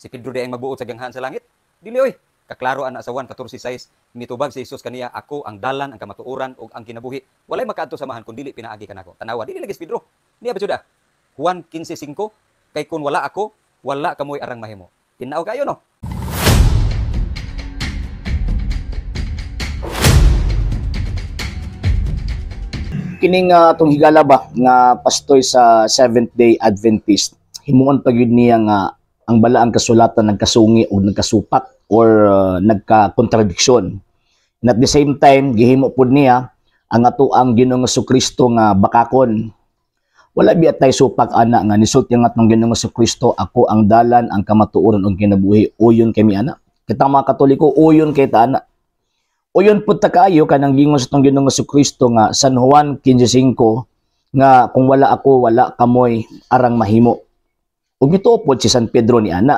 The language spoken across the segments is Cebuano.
Si Pedro di ang magbuot sa ganghaan sa langit? Dili oy. Kaklaro ana sa 1:14:6, mitubag si Jesus kaniya, "Ako ang dalan, ang kamatuoran ug ang kinabuhi. Walay makaadto sa Amahan kun dili pinaagi kanako." Tanawa, dili lagi si Pedro. Niya ba jud ah? Juan 15:5, "Kay kun wala ako, wala kamoy arang mahimo." Tinaw kayo, no? Kining atong higala ba nga pastoy sa Seventh Day Adventist, himuon pa gyud niya nga ang balaang kasulatan nagkasungi o nagkasupak or nagka-kontradiksyon. And at the same time, gihimo pud niya ang ato ang Ginoong Kristo nga bakakon. Wala biya tay supak ana nga nisulti ang atong Ginoong Kristo, "Ako ang dalan, ang kamatuoran ug kinabuhi." Uyon kami ana. Kita mga Katoliko, uyon kay ta ana. Uyon pud ta kaayo kanang gingon sa atong Ginoong Kristo nga San Juan 15:5 nga kung wala ako, wala kamoy arang mahimo. Ug mituo pod si San Pedro ni ana.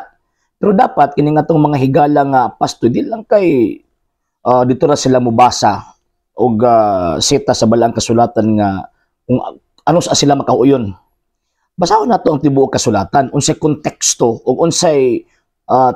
Pero dapat kining atong mga higala nga pasto, di lang kay dito ra sila mobasa og sita sa balaang kasulatan nga kung ano sa sila makauyon. Basahon nato ang tibuok kasulatan, unsay konteksto ug unsay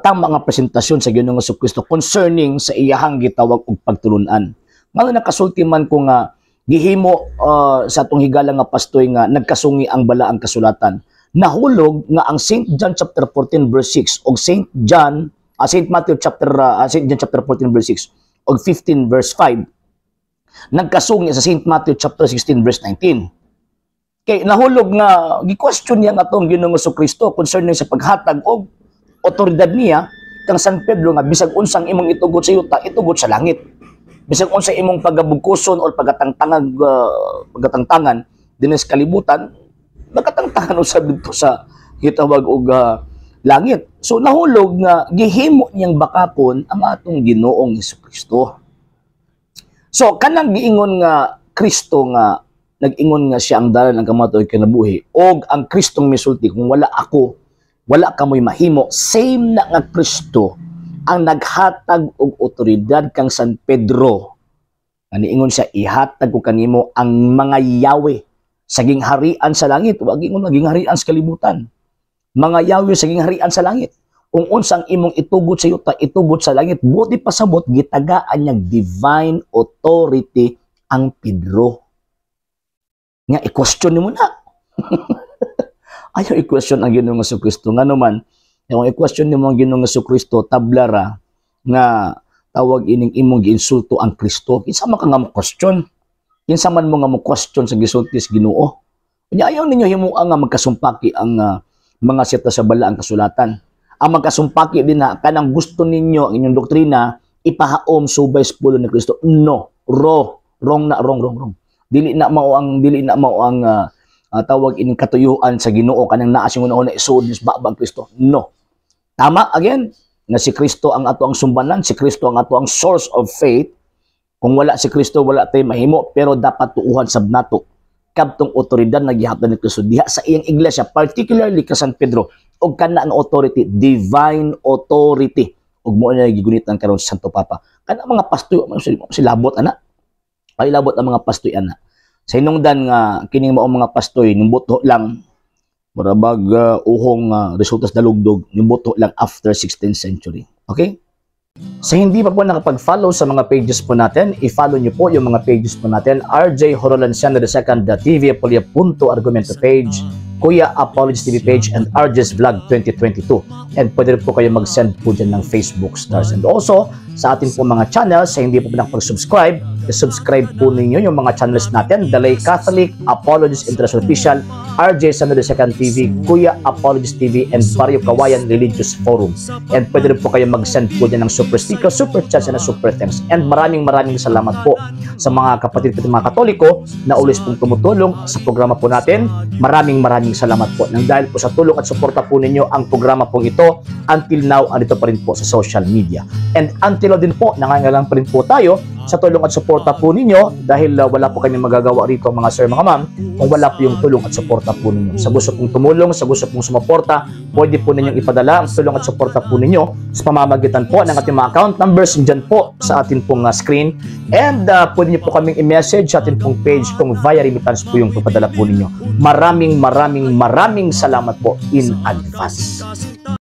tama nga presentasyon sa Ginoong Kristo concerning sa iyahang gitawag og pagtulunan. Ngano nakasulti man ko nga gihimo sa atong higala nga pastoy nga nagkasungi ang balaang kasulatan? Nahulog nga ang St. John chapter 14 verse 6 og St. John St. Matthew chapter St. John chapter 14 verse 6 og 15 verse 5 nagkasungi sa St. Matthew chapter 16 verse 19. Kay nahulog nga gi-question niya nga atong Ginoong Kristo concerning sa paghatag og otoridad niya kang San Pedro nga bisag unsang imong itugot sa yuta, itugot sa langit. Bisag unsa imong pagabugkuson or pagatangtangag pagatangtangan dinhi sa kalibutan, magatangtangan usab didto sa gitawag og langit. So nahulog nga gihimo niyang bakakon ang atong Ginoong Hesukristo. So kanang giingon nga Kristo nga nag-ingon nga siya ang dalan, ang kamatuoran, kinabuhi, og ang Kristong misulti, "Kung wala ako, wala kamoy mahimo," same na nga Kristo ang naghatag og otoridad kang San Pedro. Nga niingon siya, "Ihatag ko kanimo ang mga yawe sa gingharian sa langit." Wag ingon nga gingharian sa kalibutan. Mga yawe sa gingharian sa langit. Kung unsang imong itugot sa yuta, itugot sa langit. Buot ipasabot, gitagaan niyang divine authority ang Pedro. Nga i-question nimo na. Ayaw i-question ang Ginoong Kristo. Nga naman, kung i-question nimo ang Ginoong Kristo, tablara nga tawag ining imong giinsulto ang Kristo. Kinsa man ka nga mo question? Kinsa man mo nga mo question sa gisulti sa Ginoo? Unya ayaw ninyo himuha nga magkasumpaki ang mga sita sa balaang kasulatan. Ang magkasumpaki din na kanang gusto ninyo ang inyong doktrina ipahaom subay sa pulong ni Kristo. No, wrong na, wrong, wrong, wrong. Dili na mao ang tawag ining katuyuan sa Ginoo kanang naa siyang una isuod ni sa baba ang Kristo. No. Tama again nga si Kristo ang ato ang sumbanan, si Kristo ang ato ang source of faith. Kung wala si Kristo, wala tayo mahimo, pero dapat tuuhan sab nato kadtong otoridad na gihatag ni Kristo diha sa iyang iglesia, particularly ka San Pedro, og kana ang authority, divine authority, ug mo na gigunitan karon sa Santo Papa. Kana mga pastoy silabot ana. Ay labot ang mga pastoy ana. Sa hinungdan nga kining mao mga pastoy nimbuto lang mura bag uhong resultas dalugdog, nimbuto lang after 16th century. Okay? Sa hindi pa po nakapag-follow sa mga pages po natin, i-follow nyo po yung mga pages po natin. RJ Horolanciano II, TV Apolia Punto Argumento page, Kuya Apologies TV page, and RJ's Vlog 2022. And pwede rin po kayo mag-send po dyan ng Facebook stars. And also, sa atin po mga channels, sa hindi po nakapag-subscribe, i-subscribe po ninyo yung mga channels natin. The Lay Catholic, Apologies International Official, RJ Sano II TV, Kuya Apologies TV, and Barrio Kawayan Religious Forum. And pwede rin po kayo mag-send po dyan ng super sticker, super chats, and super thanks. And maraming maraming salamat po sa mga kapatid ko mga Katoliko na always pong tumutulong sa programa po natin. Maraming maraming salamat po. Nang dahil po sa tulong at suporta po ninyo ang programa pong ito, until now, andito pa rin po sa social media. And until now din po, nangangailangan pa rin po tayo sa tulong at suporta po ninyo dahil wala po kami magagawa rito, mga sir, mga ma'am, kung wala po yung tulong at suporta po ninyo. Sa gusto pong tumulong, sa gusto pong sumuporta, pwede po ninyong ipadala ang tulong at suporta po ninyo sa pamamagitan po ng ating mga account numbers dyan po sa atin pong screen. And pwede niyo po kaming i-message sa atin pong page kung via remittance po yung papadala po ninyo. Maraming maraming maraming salamat po in advance.